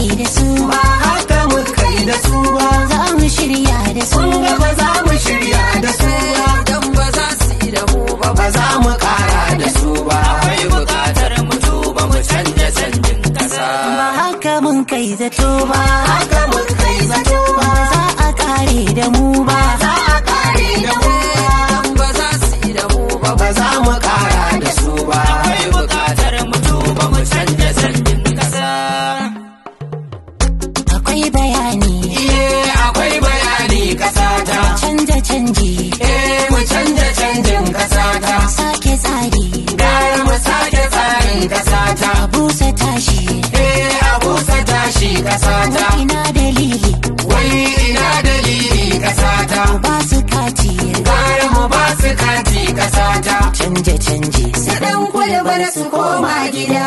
kai da su Ba haka mun kai da su ba. Za mu shirya da su. Kun ga ba za mu shirya da su ba. Dan ba za su yi da mu ba. Ba za mu kara da su ba. Akwai bukatar mu tuba mu canja canjin kasa. Ba haka mun kai zato ba. Haka mun kai zato ba. Ba za a kare da mu ba. Za a kare da mu ba. Dan ba za su yi da mu ba. Ba za mu kara da su ba. Akwai bukatar mu tuba mu canja canjin kasa. Akwai bayani. Iye akwai bayani kasata. Canja canji. Eh mu canja canjin kasata. Sake tsari. Gara mu sake tsarin kasata. A busa tashi. Eh a busa tashi kasata. Wai ina dalili. Wai ina dalili kasata. Ba su kati. Gara mu ba su kati kasata. Canja canji. Su dan kwalbar su koma gida.